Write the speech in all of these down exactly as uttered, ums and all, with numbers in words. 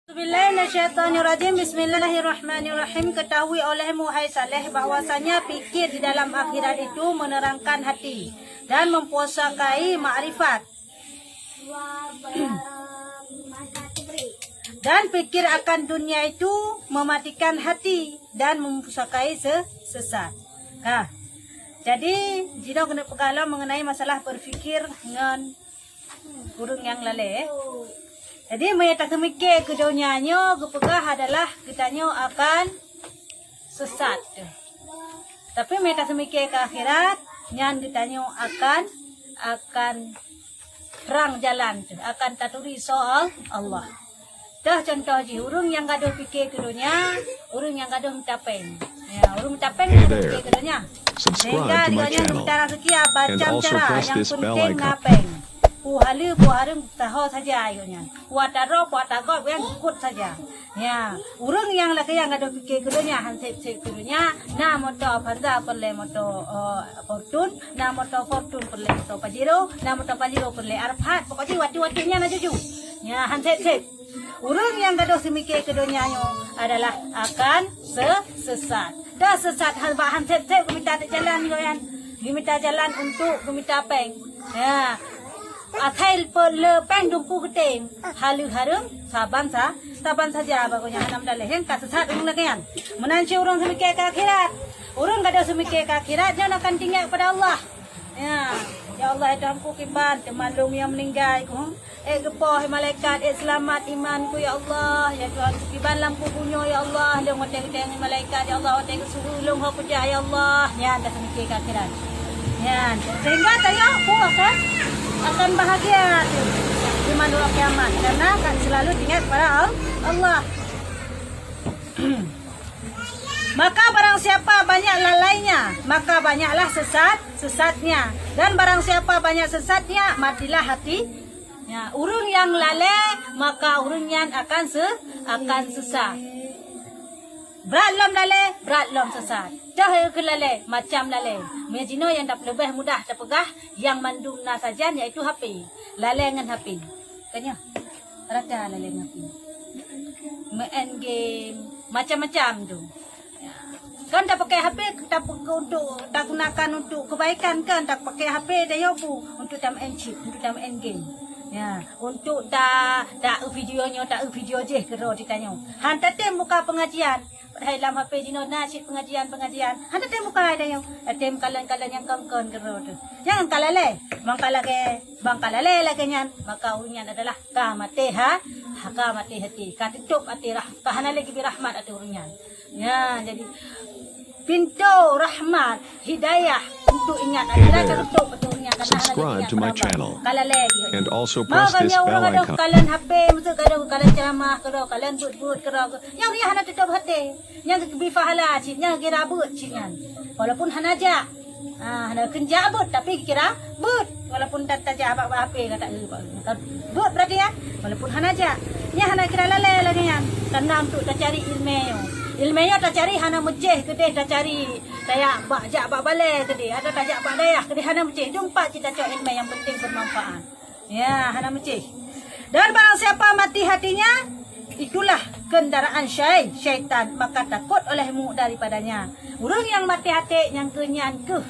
Bismillahirrahmanirrahim. Ketahui olehmu, hai Saleh, bahwasanya pikir di dalam akhirat itu menerangkan hati dan mempusakai makrifat. Dan pikir akan dunia itu mematikan hati dan mempusakai se-, sesat. Ha. Jadi, jinoe keuneuk peugah lom mengenai masalah berpikir ngon ureuëng nyang lalée. Jadi, meunyoe taseumiké keu donya nyoe, geupeugah adalah geutanyoe akan sesat. Tapi, meunyoe taseumiké keu akhirat, nyan geutanyoe akan, akan terang jalan teuh, akan taturi soe Allah. Toh contoh jih, ureuëng nyang gadôh piké keu donya, ureuëng nyang gadôh mita péng. Ya, ureuëng mita péng Hey gadôh there. Piké keu donya. Subscribe Sehingga to my gobnyan channel. Mita rezeki macam cara, yang penting na péng. Peue haleue, peue hareuem, taho saja ayôh nyan. Peue ata droe, peue ata gob, nyan ikot saja. Ya, ureuëng nyang lagée nyang gadôh piké keu donya, han sép-sép keu donya, na moto Avanza peureulée moto, eh, Fortuner, na moto Fortuner peureulée moto Pajero, na moto Pajero peureulée Alphard, pokok jih watée-watée nyan na juju. Ya, han sép-sép. Ureuëng nyang gadôh seumiké keu donya nyoe adalah akan se-, sesat. Dah sesat hal bak han sép-sép geumita jalan nyoe nyan. Geumita jalan untuk geumita péng. Ya. Asai pe-, le péng dumpu geutem. Haleue hareuem saban sa-, saban saja bagoe nyan hana meudaleh. Nyang ka sesat ureuëng lagée nyan. Meunan cit ureuëng seumiké keu akhirat. Ureuëng gadôh seumiké keu akhirat nyan akan tinggai kepada Allah. Ya, ya Allah, ya Tuhanku, kiban teuma lôn nyang meuninggai ku. Eh, geupoh malaikat, eh, seulamat imanku, ya Allah. Ya Tuhanku, kiban lam kubu nyoe, ya Allah. Lôn watée geutanyong malaikat, ya Allah, watée geusuhu lôn ho peujah, ya Allah. Nyan taseumiké keu akhirat. Nyan, sehingga tanyoe pun akan, akan bahagia tu di uroe kiamat, karena akan selalu teuingat kepada Al-, Allah. Maka barang siapa banyak lalainya, maka banyaklah sesat, sesatnya. Dan barang siapa banyak sesatnya, matilah hati. Ya, ureuëng nyang lalée, maka ureuëng nyan akan se-, akan sesat. Brat lom lalée, brat lom sesat. Dah keu lalée, macam lalée. Meunyoe jinoe nyang dap-, leubeh mudah tapeugah, nyang mandum na sajan, yaitu H P. Lalée ngon H P. Kan nyoe? Rata lalée ngon H P. Main game, macam-macam tu. Kan tapakai H P, tapakai untuk, tagunakan untuk kebaikan kan, tapakai H P dayok bu, untuk tamain chip, untuk tamain game. Ya, untuk ta, ta video nyoe, ta video jih keudroe di tanyoe. Han tatem buka pengajian. Padahai lam H P jinoe na cit pengajian-pengajian. Han tatem buka dayok. Tatem kalon-kalon nyang kon-kon keudroe tu. Nyang ka lalée, bang ka lagée, bang ka lalée lagée nyan, maka ureuëng nyan adalah ka maté ha, ha ka maté até, ka teutôb até rah-, ka hana lé geubri rahmat ateueh ureuëng nyan. Ya, jadi pintoe rahmat, hidayah untuk ingat akhirat ka teutôb ateueh ureuëng nyan, karena hana lé ingat keudroe. Ka lalée jih. Mau kan nyang ureuëng gadôh kalon H P, meusu gadôh kalon ceramah keudroe, kalon buet-buet keudroe. Nyang ureuëng nyan hana teutôb até. Nyang geubri pahala cit, nyang geubri rabot cit nyan. Walaupun hana jak. Ah, hana kheun jak beuet, tapi kira beuet. Walaupun ta-, tajak bak, bak H P ka ta-, ka beuet berarti ya. Walaupun hana jak. Nyan hana kira lalée lagée nyan. Karena untuk tacari iéleumé nyoe. Iéleumé nyoe tacari hana meucéh keudeh tacari. Tajak bak, jak bak balée keudeh. Atau tajak bak dayah keudeh hana meucéh. Jumpa cit tacok iéleumé nyang penting bermanfaat. Ya, hana meucéh. Dan barang siapa mati hatinya, itulah kendaraan syai-, syaitan, maka takut olehmu daripadanya. Ureuëng nyang mati até nyang keu nyan keuh,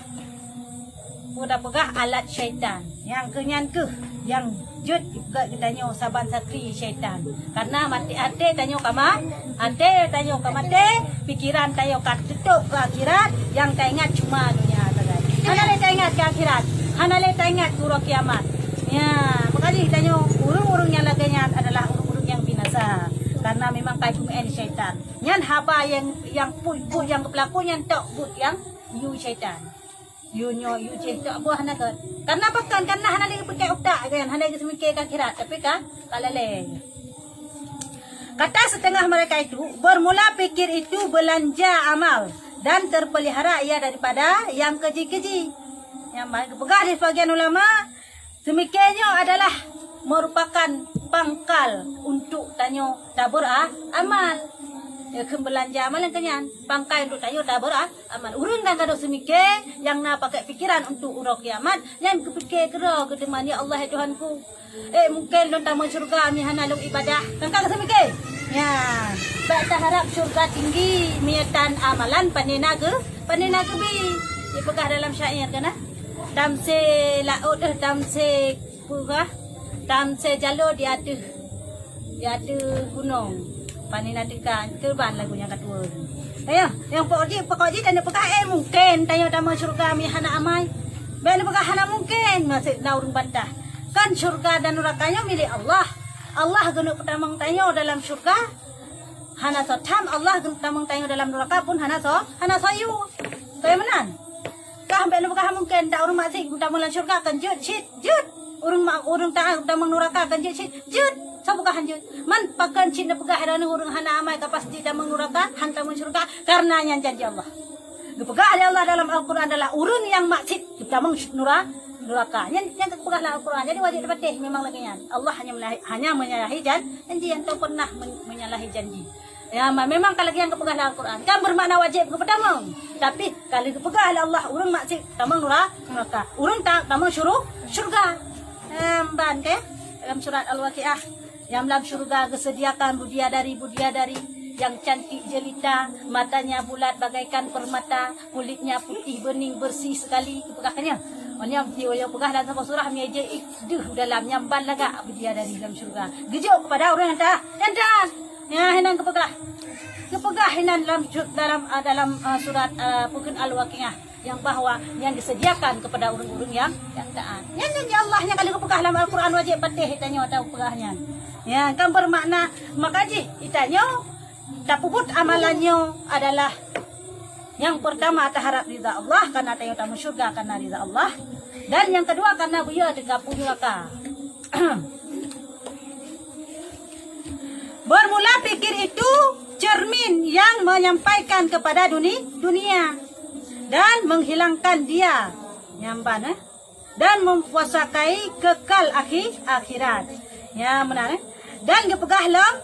peue tapeugah, alat syaitan. Nyang keu nyan keuh nyang jeuet geutanyoe saban sakri syaitan. Karena mati até tanyoe ka ma-, até tanyoe ka maté, pikiran tanyoe ka teutôb keu akhirat, nyang taingat cuma donya sagai. Hana lé taingat keu akhirat, hana lé taingat keu uroe kiamat. Ya, meukaji tanyoe ureuëng-ureuëng nyang lagée nyan adalah ureuëng-ureuëng nyang binasa, karena memang ka jimeu'en syaitan. Nyan haba nyang, nyang buet-buet nyang geupeulaku nyan tok buet nyang yue syaitan. Yue nyoe, yue jéh, tok buet hana gét. Karena pakon? Karena hana lé geupiké utak kan, hana lé geuseumiké keu akhirat, tapi ka, ka lalée. Kata setengah mereka itu, bermula pikir itu belanja amal dan terpelihara ia daripada yang keji-keji. Nyang ban geupeugah lé sebagian ulama, seumiké nyoe adalah merupakan pangkal untuk tanyoe tabeur a-, amal. Ya, kheun belanja amal nyang keu nyan, pangkal untuk tanyoe tabeur a-, amal. Ureuëng nyang gadôh seumiké, nyang na pakai pikiran untuk uroe kiamat, nyan geupiké keudroe geuteumanyong, "Ya Allah, ya Tuhanku, eh, mungken lôn tamong syeuruga meuhana lôn ibadah." Kan ka geuseumiké? Ya, bak taharap syurga tinggi, meuitan amalan pane na geu, pane na geubi. Dipeugah dalam syair kan, ah? Tamse laôt deh, tamse peugah, tamse jalo di ateueh, di ateueh gunong. Pane na teuka, keuban lagu nyang ka tuwo. Ayo, nyang pokok jih, pokok jih tanyoe peugah, eh, mungken tanyoe tamong syurga mi hana amai. Bèk neupeugah hana mungken, maksud na ureueng bantah. Kan syurga dan nuraka nyoe milék Allah. Allah geuneuk peutamong tanyoe dalam syurga. Hana soe tham Allah geutamong tanyoe dalam nuraka pun hana soe, hana soe yue. Kaya meunan. Kah bèk neupeugah mungken, dak ureueng maksiet geutamong lam syurga kan jeuet cit, jeuet. Ureueng ma-, ureueng taat geutamong nuraka kan jeuet cit, jeuet. Soe peugah han jeuet? Man pakon cit neupeugah droeneuh ureueng hana amai ka pasti tamong nuraka, han tamong syurga, karena nyan janji Allah. Geupeugah lé Allah dalam Al-Quran adalah ureueng nyang maksiet geutamong nura-, nuraka. Nyan, nyan geupeugah lam Al-Quran. Jadi wajéb tapatéh memang lagèe nyan. Allah hanya menyalahi, hanya menyalahi jan-, janji, hana pernah men-, menyalahi janji. Ya, ma-, memang ka lagèe nyang geupeugah lam Al-Quran. Kan bermakna wajéb geupeutamong. Tapi, ka lheueh geupeugah lé Allah, ureueng maksiet tamong nura-, nuraka. Ureueng taat tamong syuru-, syurga. Em, ban, ke? Dalam surat Al-Waqiah. Nyang lam syurga geusediakan bidadari-bidadari nyang cantik jelita, matanya bulat bagaikan permata, kulitnya putih bening bersih sekali. Geupeugah kan nyan? Oh, nyan, nyan peugah dalam saboh surah, meujeuet deuh dalam nyan ban lagak bidadari lam syurga. Geujok kepada ureueng nyang ta-, nyang taat. Ya, hinan geupeugah. Geupeugah hinan dalam, dalam, ah, dalam, ah, surat, ah, peue kheun, Al-Waqiah. Nyang bahwa nyan disediakan kepada ureueng-ureueng nyang, nyang taat. Nyan, nyan, ya Allah, nyang ka lheueh geupeugah lam Al-Quran, wajéb patéh tanyoe tapeugah nyan. Ya, kan bermakna, maka jih tanyoe tapeubuet amalan nyoe adalah nyang pertama taharap ridha Allah, karena tanyoe tamong syurga karena ridha Allah. Dan nyang kedua karena beu yue teuka peue nuraka. Bermula pikir itu cermin yang menyampaikan kepada duni-, dunia dan menghilangkan dia. Nyan ban, eh? Dan mempuasakai kekal akhi-, akhirat. Ya, meunan, eh? Dan geupeugah lom,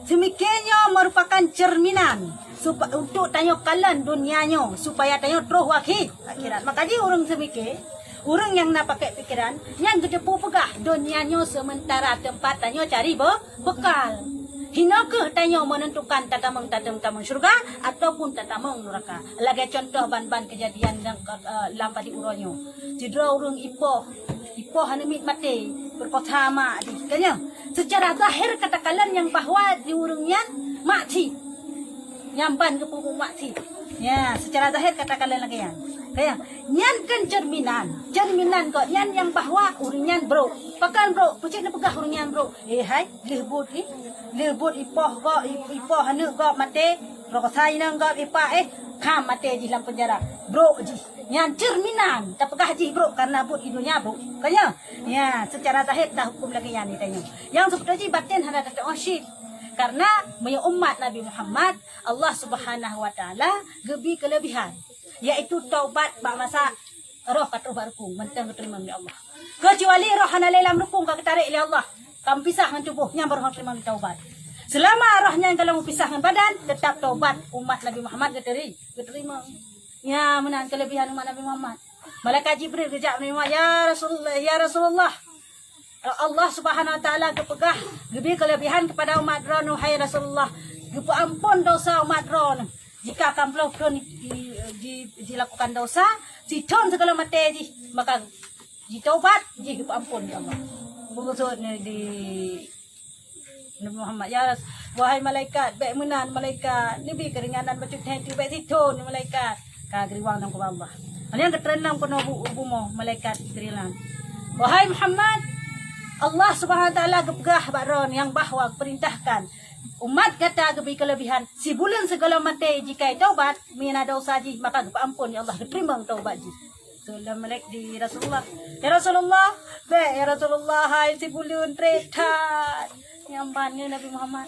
seumike nyoe merupakan cerminan supa-, untuk tanyoe kalon dunia nyoe, supaya tanyoe troh u akhi-, akhirat. Maka jih ureueng seumike, ureueng nyang na pakai pikiran, nyang geuteupeue peugah, dunia nyoe sementara teumpat tanyoe cari be-, bekal. Hinoe kheueh tanyoe menentukan tatamong, tatamong, tamong syurga ataupun tatamong nuraka. Lagèe contoh ban-ban keujadian nyang, eh, lam padum uroe nyoe. Sidroe ureueng ipoh, ipoh aneuk miet maté, peukosa mak jih. Kan nyan, secara zahir ka takalon nyang bahwa di ureueng nyan maksiet. Nyan ban geupeubuet maksiet. Ya, secara zahir ka takalon lagèe nyan. Kan nyan, nyan kan cerminan. Cerminan gobnyan nyang bahwa ureueng nyan brok. Pakon brok? Peue cit neupeugah ureueng nyan brok? Eh, hai, lheueh buet, eh, lheueh buet ipoh gob, i-, ipoh aneuk gob maté, peukosa inong gob, ipak, eh, kham maté jih lam penjara. Brok jih. Nyan cerminan, tapeugah jih brok karena buet di dunia brok. Kan nyan? Ya, secara zahir tahukum lagèe nyan di tanyoe. Nyang seubeutôi jih baten hana tateu'oh cit. Karena meunyoe umat Nabi Muhammad, Allah Subhanahu wa Taala geubri keulebihan, yaitu taubat bak masa roh ka troh bak rukung, mantong geuteurimong lé Allah. Keucuali roh hana lé lam rukung ka geutarek lé Allah, ka meupisah ngon tuboh, nyan baru hana teurimong taubat. Seulama roh nyan ka lheueh meupisah ngon badan, teutap taubat umat Nabi Muhammad geuteri-, geuteurimong. Nyan meunan keulebihan umat Nabi Muhammad. Malaikat Jibril geujak meunyoe, "Ya Rasulullah, ya Rasulullah, Allah Subhanahu wa Taala geupeugah, geubri keulebihan keupada umat droeneuh, hai Rasulullah, geupeuamphon desya umat droeneuh. Jika ka ploh thon ji-, ji-, jilakukan desya, sithon sigohlom maté jih, maka jitaubat, jih geupeuamphon lé Allah." Beukeusuet nyoe di Nabi Muhammad, "Ya Ras-, wahai malaikat, bèk meunan malaikat, neubi keuringanan bacut thèe tu, bèk sithon malaikat." Ka geuriwang lam keuba Allah. Nyan geutreun lam keunoe bu-, bumoe malaikat geutreun lam. "Wahai Muhammad, Allah Subhanahu wa Taala geupeugah bak droeneuh nyang bahwa geupeurintahkan umat gata geubri keulebihan sibuleuen sigohlom maté, jika taubat, meunyo na desya jih maka geupeuamphon lé Allah, geuteurimong taubat jih." Rasulullah malaikat di Rasulullah, "Ya Rasulullah, bèk ya Rasulullah, hai sibuleuen trép that." Nyan ban ngon Nabi Muhammad.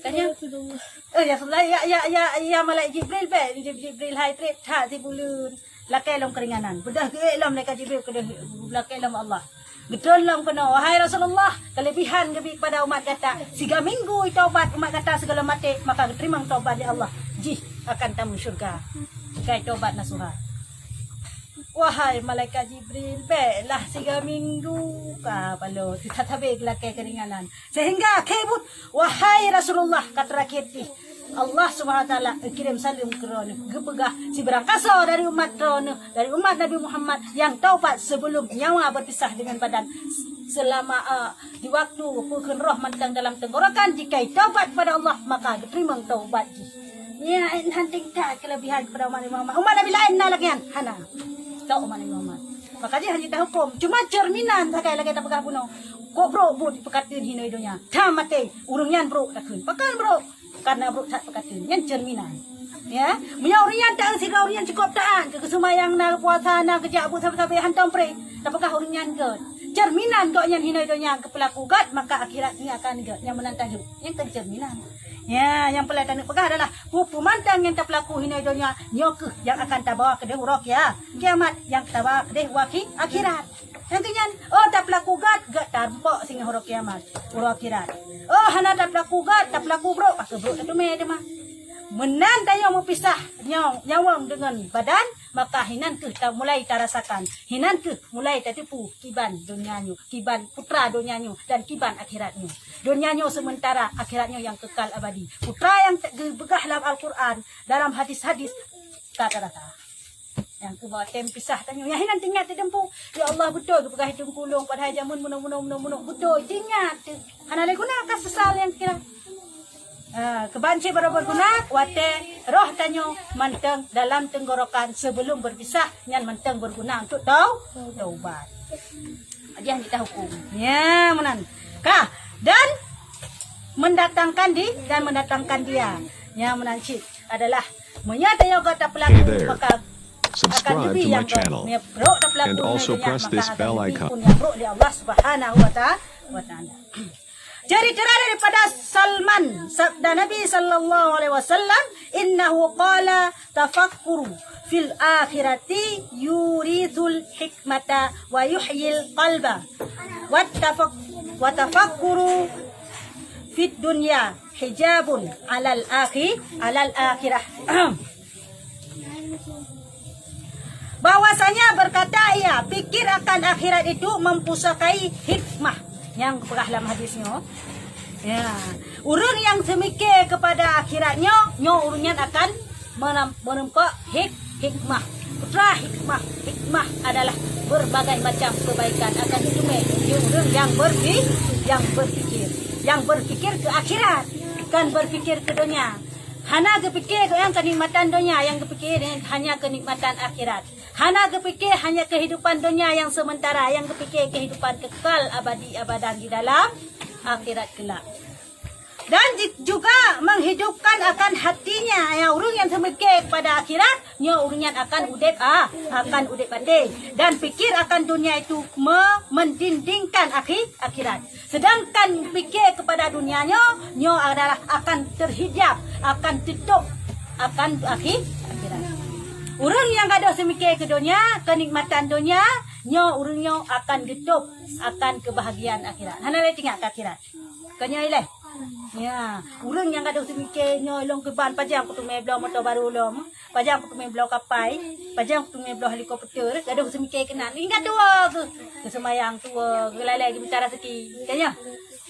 Tanya, "Eh, ya Rasulullah, ya, ya, ya, ya malaikat Jibril, bèk Jib-, Jibril, hai trép that sibuleuen. Lakèe lom keuringanan." Beudôh geuék lom malaikat Jibril, keudéh lakèe lom Allah. Geutreun lom keunoe, "Wahai Rasulullah, keulebihan geubri keupada umat gata, siga minggu taubat umat gata sigohlom maté, maka geuteurimong taubat lé Allah, jih akan tamong syeuruga. Jika taubat nasuha." "Wahai malaikat Jibril, bèklah siga minggu ka paloe, teutab sabé geulakèe keuringanan." Sehingga akhé buet, "Wahai Rasulullah," ka teurakhier pih, "Allah Subhanahu wa Taala geukirém saleuem keu droeneuh, geupeugah sibarang kasoe dari umat droeneuh, dari umat Nabi Muhammad nyang taubat sebelum nyawa berpisah dengan badan, selama, eh, di waktu peukheun roh mantong dalam tenggorokan, jika taubat kepada Allah, maka geuteurimong taubat jih." Nyan hana tingkat keulebihan kepada umat Nabi Muhammad. Umat Nabi laén na lagèe nyan? Hana. Tok umat Nabi Muhammad. Maka jih hana jitahukôm. Cuma cerminan sagai lagèe tapeugah bunoe. Kok brôk buet peukateuen hinoe donya. Tham maté, ureueng nyan brôk takheun. Pakon brôk? Karena brôk that peukateuen. Nyan cerminan. Ya, meunyoe ureueng nyan taat, sehingga ureueng nyan cukup taat, keu, keu seumayang na, keu puasa na, keu jak buet sabe-sabe hántom pré, tapeugah ureueng nyan gèt. Cerminan gobnyan hinoe donya geupeulaku gèt, maka akhirat nyan akan gèt. Nyan meunan taneuk. Nyan kon cerminan. Ya, nyang peureulèe taneuk peugah adalah peue-peue mantong nyang tapeulaku hinoe donya, nyoe kheueh nyang akan tabawa keudeh uroe kia-, kiamat, nyang tabawa keudeh uroe khi-, akhirat. Nyang keu nyan, oh, tapeulaku gèt, gèt tarumpok singoh uroe kiamat, uroe akhirat. Oh, hana tapeulaku gèt, tapeulaku brôk, pakon brôk tateumé teuma. Meunan tanyoe meupisah nyoe nyawöng deungon badan, maka hinan kheueh ta-, mulai tarasakan, hinan kheueh mulai tateupeue kiban donya nyoe, kiban putra donya nyoe, dan kiban akhirat nyoe. Donya nyoe seumeuntara, akhirat nyoe nyang kekal abadi. Putra nyang te-, geupeugah lam Al-Qur'an, dalam hadis-hadis, ka tarasa. Nyang keuh tem pisah tanyoe. Nyang hinan teuingat teuh teumpu. Ya Allah, beutôi geupeugah teungku lôn padahai jameun meunoe, meunoe, meunoe, meunoe. Beutôi, teuingat teuh. Hana lé guna ka sesal nyang kira. Ha, keuban cit baroe beuguna watèe roh tanyoe mantong dalam tenggorokan sebelum berpisah, nyan mantong beuguna untuk tau-, taubat. Jadi, hana jitahukôm. Ya, meunan. Ka, dan mendatangkan di-, dan mendatangkan dia. Ya, meunan cit adalah meunyoe tanyoe ka tapeulaku, maka akan leubeh nyang brôk. Meunyoe brôk tapeulaku, maka akan leubeh pun nyang brôk lé Allah Subhanahu wa Ta-, wa Taala. Jadi, teuradari daripada Salman, sabda Nabi sallallahu alaihi wasallam, "Innahu qala, tafakkuru fil akhirati yurithul hikmata wa yuhyil qalba. Wa tafak-, wa tafakkuru fid dunya hijabun alal akhi-, alal akhirah." Bahwasanya berkata ia, pikir akan akhirat itu mempusakai hikmah. Nyang geupeugah lam hadis nyoe. Ya, ureueng nyang seumike keupada akhirat nyoe, nyoe ureueng nyan akan meunam-, meurumpok hik-, hikmah. Peue hikmah? Hikmah adalah berbagai macam kebaikan akan diteumé di ureueng nyang berpi-, nyang berpikir, nyang berpikir keu akhirat, kon berpikir keu donya. Hana geupike keu nyang keunikmatan donya, nyang geupike hanya keunikmatan akhirat. Hana geupike hanya kehidupan donya nyang sementara, nyang geupike kehidupan kekal abadi abadan di dalam akhirat kelak. Dan ji-, juga menghidupkan akan hatinya, ya, ureueng nyang seumike kepada akhirat, nyoe ureueng nyan akan udép, ah, akan udép batin. Dan pikir akan dunia itu me-, mendindingkan akhi-, akhirat. Sedangkan pikir kepada dunia nyoe, nyoe adalah akan terhijab, akan tutup, akan akhi-, akhirat. Ureueng nyang gadôh seumike keu donya, kenikmatan donya, nyoe ureueng nyoe akan geutôb akan kebahagiaan akhirat. Hana lé teuingat keu akhirat. Keu nyoe ilèe. Ya, ureueng nyang gadôh seumike nyoe lôn keuban pajan kuteumé bloe moto barô lom. Pajan kuteumé bloe kapai, pajan kuteumé bloe helikopter, gadôh seumike keunan. Ingat tuwoe geuh, geuseumayang tuwoe, geulalé geumita raseuki. Ka nyoe,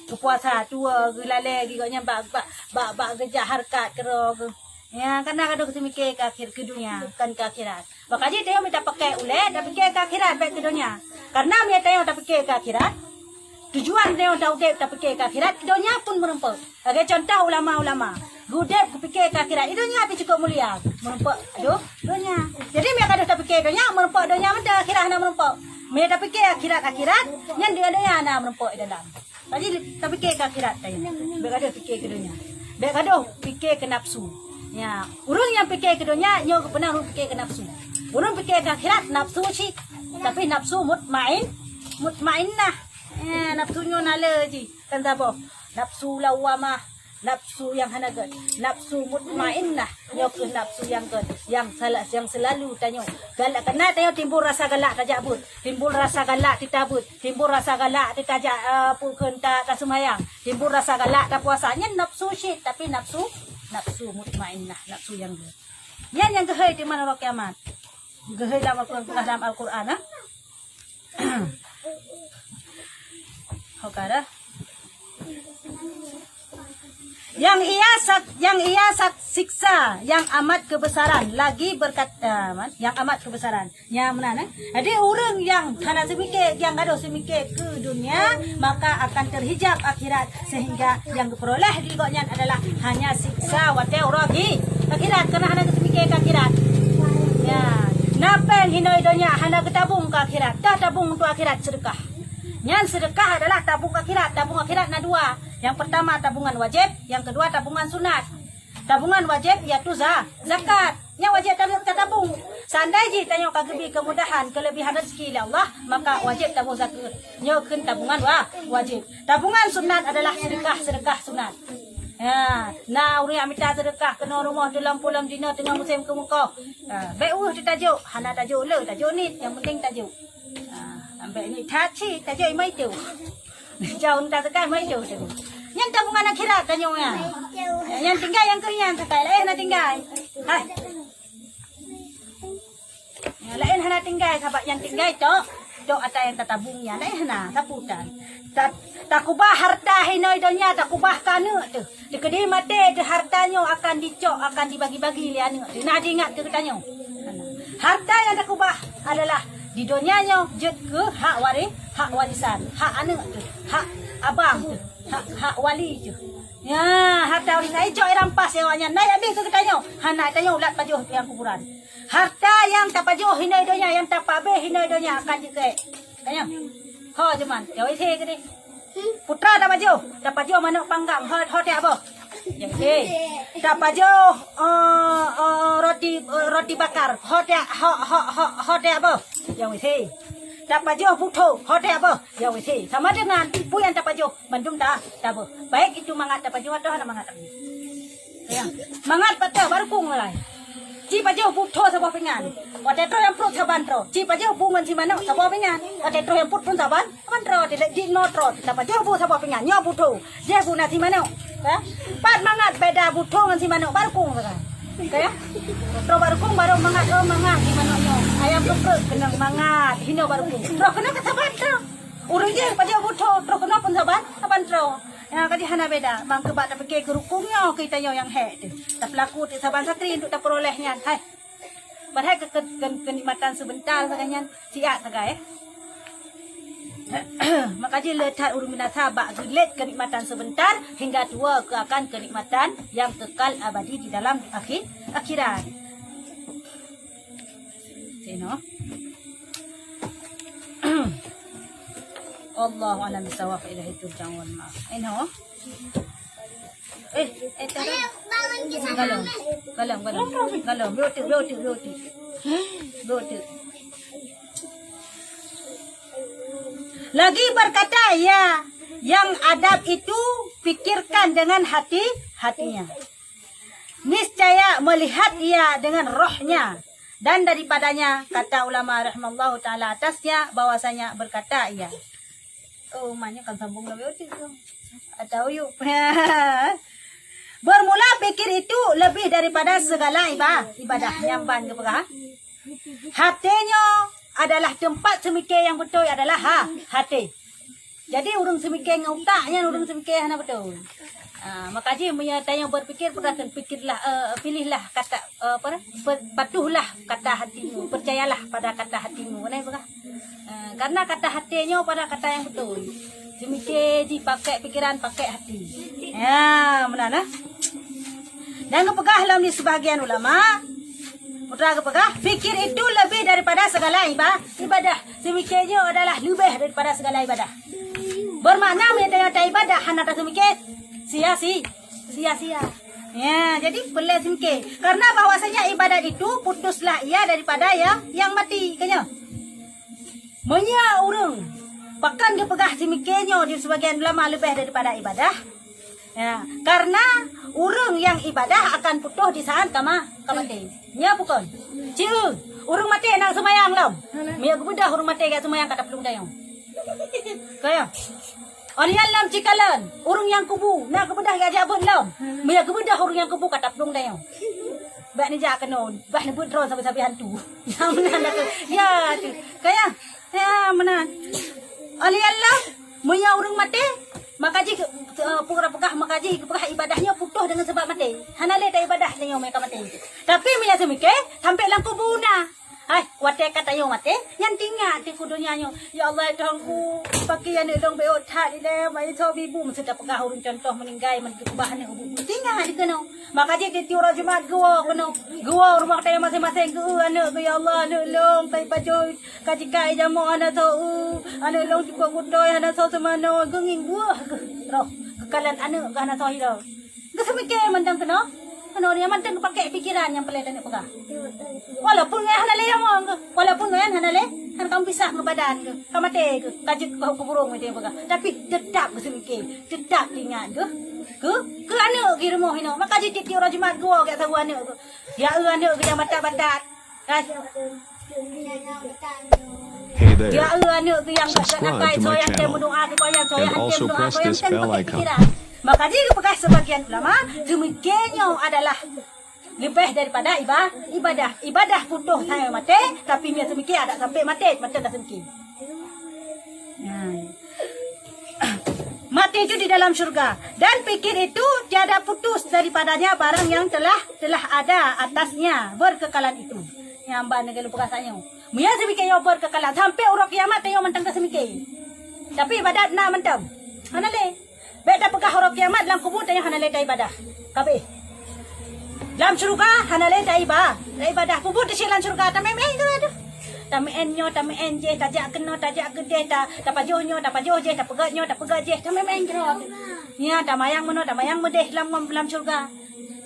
geupuasa tuwoe, geulalé geuh gobnyan bak, bak, bak, bak geujak hareukat keudroe geuh. Ya, kareuna gadôh seumike keu akhir, keu dunia, kon keu akhirat. Maka jih tanyoe mita pakai ulèe, tapike keu akhirat bèk keu dunia. Kareuna meunyoe tanyoe tapike keu akhirat, tujuan tanyoe taudép tapike keu akhirat, donya pun meurumpok. Lagèe contoh ulama-ulama, udép geupike keu akhirat, di donya pih cukup mulia, meurumpok, aduh, donya. Jadi, meunyoe gadôh tapike donya, meurumpok donya mantong, akhirat hana meurumpok. Meunyoe tapike akhirat, akhirat, nyan donya, donya hana meurumpok di dalam. Jadi, tapike keu akhirat tanyoe. Bèk gadôh pike keu donya. Bèk gadôh pike keu nafsu. Ya, ureueng nyang pike keu donya, nyoe geupeuna ureueng pike keu nafsu. Ureueng pike keu akhirat, nafsu cit. Tapi nafsu mutmain-, mutmainnah. Eh, nafsu nyoe na le jih, kon saboh. Nafsu lawwamah, nafsu nyang hana gèt, nafsu mutmainnah, nyoe kheueh nafsu nyang gèt, nyang sala-, nyang seulalu tanyoe galak. Kareuna tanyoe timbul rasa galak tajak beuet, timbul rasa galak teutabeuet, timbul rasa galak teutajak, eh, peue kheun ta-, taseumayang, timbul rasa galak tapuasa. Nyan nafsu cit, tapi nafsu, nafsu mutmainnah, nafsu nyang gèt. Nyan nyang geuhôi teuma uroe kiamat. Geuhei lam Al-Quran, peugah lam Al-Quran, ha? Ho ka dah. Yang ia sat-, yang ia sat-, siksa yang amat kebesaran, lagi berkat-, ah, man, yang amat kebesaran. Nyan meunan, eh. Jadi ureuëng nyang hana seumike, nyang gadôh seumike keu dunia, maka akan terhijab akhirat, sehingga nyang geupeuroleh di gobnyan adalah hanya siksa watée uroe akhi-, akhirat, karena hana geuseumike keu akhirat. Ya. Na péng hinoe donya hana geutabong keu akhirat, dah tabong untuk akhirat, sedekah. Nyan sedekah adalah tabong akhirat. Tabong akhirat na dua. Yang pertama tabungan wajib, yang kedua tabungan sunat. Tabungan wajib iaitu za-, zakat. Nyan wajib ta-, tatabong. Seandai jih tanyoe ka geubi kemudahan, kelebihan rezeki lé Allah, maka wajib tabong zakat. Nyoe kheun tabungan wa-, wajib. Tabungan sunat adalah sedekah-sedekah sunat. Ha, na ureuëng nyang mita sedekah keunoe rumoh teuh lam pulan jinoe teungoh musém keumeukoh. Ha, bék weueh teutajok, hana tajok le, tajok nit, nyang penting tajok. Ha, ambek nit that cit, tajok imai tu. Jauh entah sekai mai jauh tadi. Nyan tabungan akhirat tanyoe nyan. Nyan tinggai nyang keu nyan sekai, laén hana tinggai. Hai. Nyan laén hana tinggai, sabab nyang tinggai tok, tok ata nyang tatabong nyan, laén hana, sapeue tan. Ta-, takubah harta hinoe donya, takubah keu aneuk teuh. Dikeudi maté teuh harta nyoe akan dicok, akan dibagi-bagi lé aneuk teuh. Nah, diingat keu geutanyoe. Harta nyang takubah adalah di donya nyoe jeuet keu hak wari-, hak warisan, hak aneuk teuh, hak abang teuh, hak, hak wali teuh. Ya, harta ureuëng laén cok irampas lé awaknyan. Nah, abéh keu geutanyoe. Hana tanyoe ulat pajoh nyang kuburan. Harta nyang tapajoh hinoe donya, nyang tapabéh hinoe donya akan jeuet keu tanyoe. Ho, cuman, ya, isi gini. Putra tapajoh, tapajoh manok panggang, ho, ho tiap boh. Ya, eh. Tapajoh, eh, eh, roti, eh, roti bakar, ho tiap, ho, ho, ho, ho tiap boh. Ya, wis, eh. Tapajoh butho, ho tiap boh. Ya, wis, eh. Sama dengan peue nyang tapajoh, mandum ta-, taboh. Baik itu mangat tapajoh atau hana mangat tapajoh. Ya. Mangat patah barukung lai. Ci pajoh butho saboh pingan. Watée troh nyang pruet saban troh. Ci pajoh bu ngon si manok saboh pingan. Watée troh nyang pruet pun saban, saban troh. Di lek jinoe troh. Tapajoh bu saboh pingan. Nyoe butho. Jeh bu na si manok. Ya. Pat mangat beda butho ngon si manok barukung sagai. Ka ya? Troh barukung baru mangat, oh, mangat si manok nyoe. Ayam keprek keunong mangat. Hinoe barukung. Troh keunong ka saban troh. Ureuëng jih pajoh butho. Troh keunong pun saban, saban troh. Ya, ka jih hana beda. Bang keu bak tapike keu rukung nyoe keu tanyoe nyang hék teuh. Tapeulaku teuh saban satri untuk tapeuroleh nyan. Hai. Padahai keu, keu, keu, keunikmatan sebentar sagai nyan, siat sagai, eh. Maka jih le that ureuëng binasa bak geulet keunikmatan sebentar hingga tuwoe keu akan keunikmatan nyang kekal abadi di dalam akhi-, akhirat. Sinoe. Allahu a'lam bissawab, ilaihi turja'un. Inoe. Eh, eh, tarah. Galom. Galom, galom. Galom. Beuteuk, beuteuk, beuteuk. Beuteuk. Lagi berkata ia, yang adab itu pikirkan dengan hati-hatinya. Niscaya melihat ia dengan rohnya. Dan daripadanya, kata ulama rahimallahu ta'ala atasnya, bahwasanya berkata ia. Oh, maknya kan sambung lagi ucit tu. Atau yuk. Bermula pikir itu lebih daripada segala iba-, ibadah. Nyang ban geupeugah. Haté nyoe adalah tempat seumike nyang beutôi adalah ha-, haté. Jadi, ureuëng seumike ngon utak nyan ureuëng seumike hana beutôi. Ah, maka jih meunyoe tanyoe berpikir, peugah kheun, pikirlah, eh, pilihlah kata, eh, apa, per-, patuhlah kata hatimu, percayalah pada kata hatimu. Kan peugah? Eh, karena kata haté nyoe pada kata nyang beutôi. Seumike jih pakai pikiran, pakai hati. Ya, meunan, eh. Dan geupeugah lom di sebahagian ulama, putra geupeugah, pikir itu lebih daripada segala iba-, ibadah. Seumike nyoe adalah leubeh daripada segala ibadah. Bermakna meunyoe tanyoe ibadah hana taseumike, sia-si-, sia-sia. Ya, jadi peureulée seumike. Karena bahwasanya ibadat itu putuslah ia daripada yang, yang mati. Ka nyoe. Meunyoe ureuëng, pakon geupeugah seumike nyoe di sebagian ulama leubeh daripada ibadah? Ya, karena ureuëng nyang ibadah akan putôh di saát ka ma-, ka maté. Nyoe bukon. Ci, ureuëng maté na seumayang lom. Meunyoe geubeudôh ureuëng maté ka seumayang ka taplueng dayong. Ka ya? Ôn nyan lom cikalon, ureuëng nyang kubu, na geubeudôh jak jabeuet lom. Meunyoe geubeudôh ureuëng nyang kubu ka taplueng dayong. Bak neujak keunoe, bah neubeuet droe sabe-sabe hantu. Ya meunan dah tu. Ya tu. Ya meunan. Oleh Allah, meunyoe ureuëng maté, maka jih, eh, peugah, maka jih geupeugah ibadah nyoe putôh deungon sabab maté. Hana lé ta ibadah tanyoe meunyoe ka maté. Tapi meunyoe seumiké, sampoe lam kubu na. Hai, watée ka tanyoe maté, nyan tingat di kudonya nyoe. Ya Allah, ya Tuhanku, pakri aneuk lôn bék that ilée, mai tho bibu, meusti tapeugah ureuëng contoh meuninggai, meukeubah aneuk ubu. Tingat di keunoe. Maka jih tiep-tiep uroe Jumat geuwoe keunoe. Geuwoe rumoh tanyoe maséng-maséng geu aneuk geu, "Ya Allah, aneuk lôn ka ipajoh, ka jika ijamoe hana soe, aneuk lôn cukôp gutôi hana soe seumanoe, geungieng buah geuh roh, geukalon aneuk geuh hana soe hidong." Geuseumiké mantong keunoe, keunoe nyan mantong geupaké pikiran nyang peureulée taneuk peugah. Walaupun nyan hana lé jamoe geuh, walaupun nyan hana lé, hana ka pisah ngon badan geuh, ka maté geuh, ka jeuet keu kuburong mantong peugah. Tapi teutap geuseumiké, teutap teuingat geuh. Keu, keu aneuk geuh rumoh inoe. Maka jih tiep-tiep uroe Jumat geuwoe geusaweue aneuk geuh. Ya eu aneuk geuh nyang batat-batat. Kan? Hey there. Ya eu aneuk geuh nyang gat-gat akai, soe nyang tem meudoa keu soe nyang, soe nyang tem meudoa, soe nyang tem pakai pikiran. Maka jih geupeugah sebagian ulama, seumiké nyoe adalah leubeh daripada iba-, ibadah. Ibadah putôh sampoe maté, tapi meunyoe seumiké adak sampoe maté, mantong ka seumiké. Nah. Mati itu di dalam syurga. Dan pikir itu tiada putus daripadanya barang yang telah, telah ada atasnya berkekalan itu. Nyang ban negeri lupa kasanya. Meunyoe seumiké nyoe berkekalan sampai uroe kiamat tanyoe mantong ka seumiké. Tapi ibadat na mantong. Hana lé. Bék tapeugah uroe kiamat lam kubu tanyoe hana lé ta ibadah. Kabeh. Lam syurga hana lé ta iba-, ta ibadah. Kubu teusie lam syurga tameuén-meuén tu. Tameuén nyoe, tameuén jéh, tajak keunoe, tajak keudéh, ta-, tapajoh nyoe, tapajoh jéh, tapeugét nyoe, tapeugét jéh, tameuén-meuén keudroe. Nya tamayang meunoe, tamayang meudéh lam, lam syurga.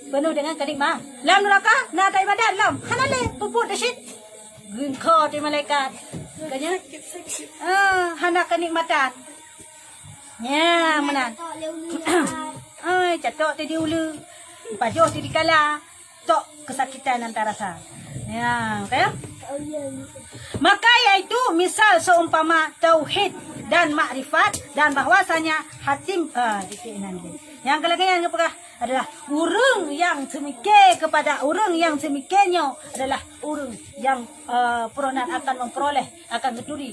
Penuh dengan kenikmatan. Lam neraka na ta ibadat lom. Hana lé, pupuk teusit. Geungko di malaikat. Kanya? Ah, hana kenikmatan. Nya meunan. Ai, catok tadi ulu. Pajoh tadi kala. Tok kesakitan nan tarasa. Ya, kan? Maka yaitu misal seumpama tauhid dan makrifat dan bahwasanya hatim, ah, titik nan dia. Nyang keulagèe nyang geupeugah adalah ureuëng nyang seumiké kepada ureuëng nyang seumiké nyoe adalah ureuëng nyang, eh, peureunan akan memperoleh, akan geuturi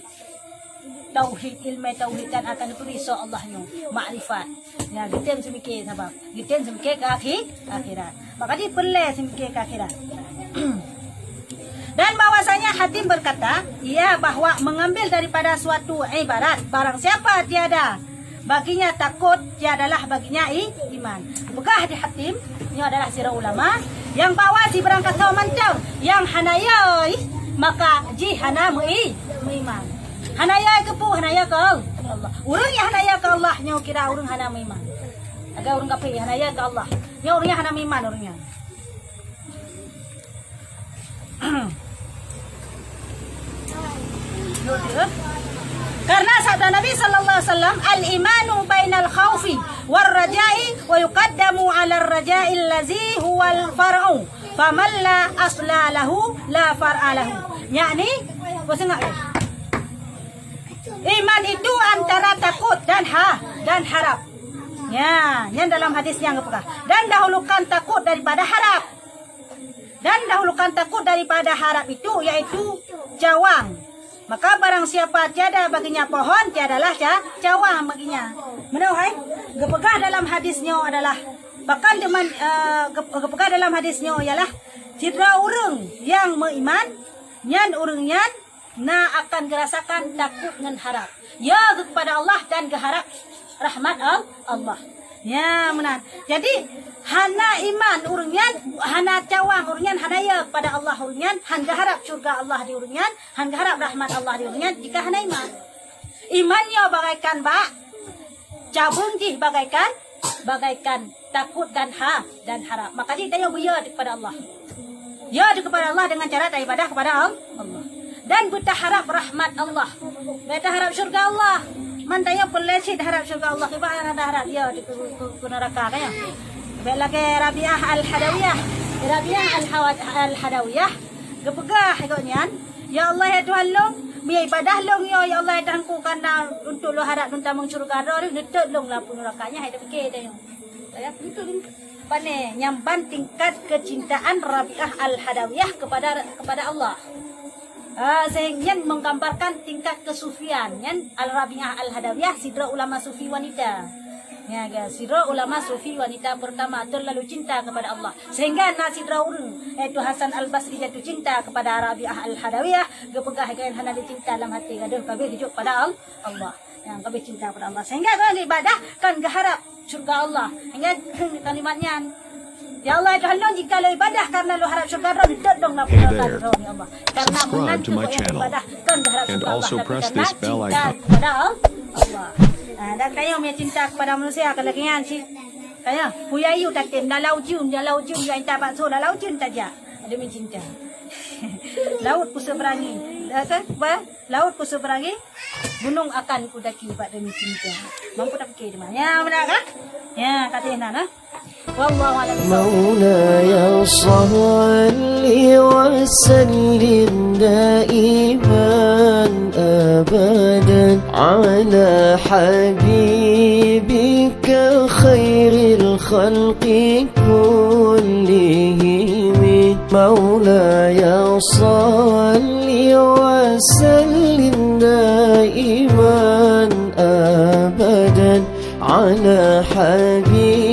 tauhid, ilmu tauhid dan akan geuturi soe Allah nyoe, makrifat. Ya, geutem seumiké sabab geutem seumiké keu akhi-, akhirat. Maka jih peureulée seumiké keu akhirat. Dan bahwasanya hatim berkata, ia bahwa mengambil daripada suatu ibarat, barang siapa tiada baginya takut, tiadalah baginya i-, iman. Peugah di hatim, nyoe adalah sidroe ulama, nyang bahwa sibarang kasoe mantong nyang hana yoi, maka jih hana meu-i-, meuiman. Hana yoi keu peue, hana yoi keu Allah. Ureuëng nyang hana yoi keu Allah, nyoe kira ureuëng hana meuiman. Lagée ureuëng kafé hana yoi keu Allah. Nyoe ureuëng nyang hana meuiman ureuëng nyan. Karena sabda Nabi sallallahu alaihi wasallam, "Al-imanu bainal khaufi war raja'i wa yuqaddamu 'alar raja'i allazi huwal far'u, faman la asla lahu la far'a lahu." Yakni, peue seungab ya? Iman itu antara takut dan ha-, dan harap. Ya, nyan dalam hadis nyang geupeugah. Dan dahulukan takut daripada harap. Dan dahulukan takut daripada harap itu, yaitu cawang. Maka barang siapa tiada baginya pohon, tiadalah ca-, cawang baginya. Meunoe hai, geupeugah dalam hadis nyoe adalah, bahkan deungon, eh, geu-, geupeugah dalam hadis nyoe ialah, sidroe ureuëng nyang meuiman, nyan ureuëng nyan na akan geurasakan takot ngon harap. Ya geukepada Allah dan geuharap rahmat Al-, Allah. Ya, meunan. Jadi, hana iman ureuëng nyan, hana cawang ureuëng nyan, hana ya kepada Allah ureuëng nyan, han geuharap syurga Allah di ureuëng nyan, han geuharap rahmat Allah di ureuëng nyan, jika hana iman. Iman nyoe bagaikan bak, cabeueng jih bagaikan, bagaikan takot dan ha-, dan harap. Maka jih tanyoe beuya kepada Allah. Ya kepada Allah dengan cara ibadah kepada Al-, Allah. Dan beutaharap rahmat Allah. Beutaharap syurga Allah. Man tanyoe peureulée cit harap syurga Allah. Kiban hana harap ya di keu-, keu-, keu neuraka kan ya. Bék lagée Rabi'ah Al-Hadawiyah. Rabi'ah Al-Hawa-, Al-Hadawiyah geupeugah gobnyan, "Ya Allah, ya Tuhan lôn, meuibadah lôn nyoe, ya Allah, ya Tuhanku, karena untuk lôn harap lôn tamong syurga droe, neutot lôn lam apui neuraka nyan, hai tapike tanyoe." Ya, beutôi. Pane nyang ban tingkat kecintaan Rabi'ah Al-Hadawiyah kepada kepada Allah. Ah, sehingga nyan menggambarkan tingkat kesufian nyan Al-Rabi'ah Al-Hadawiyah, sidroe ulama sufi wanita. Ya, ga, sidroe ulama sufi wanita pertama terlalu cinta kepada Allah. Sehingga na sidroe ureuëng, yaitu Hasan Al-Basri, jatuh cinta kepada Rabi'ah Al-Hadawiyah, geupeugah gaya hana dicinta lam hati gadoh, kabeh dijok pada Al- Allah. Nyang kabeh cinta kepada Allah. Sehingga geuibadah kan geuharap syurga Allah. Sehingga kalimat nyan, "Ya Allah, ya Tuhan lôn, jika lôn ibadah karena lôn harap syurga droe, dot dong lam Hey there. Droe, ya Allah." Karena Subscribe to my channel. Ibadah kan geuharap syurga Allah, tapi karena cinta kepada Allah. Ah, dan kayo punya cinta kepada manusia, kalau kian si kayo, puya yu tatem, lalau jun, lalau jun, ya inta bakso, lalau jun taja. Demi cinta. Laut kuseberangi. Apa? Laut kuseberangi, gunung akan kudaki bak demi cinta. Mampu tak fikir cuma. Ya, benar kan? Ya, kata enak nah. Wallahu a'lam bishawab. مولاي صل وسلم دائما أبدا على حبيبك خير الخلق كلهم. مولاي صل وسلم دائما أبدا على حبيبك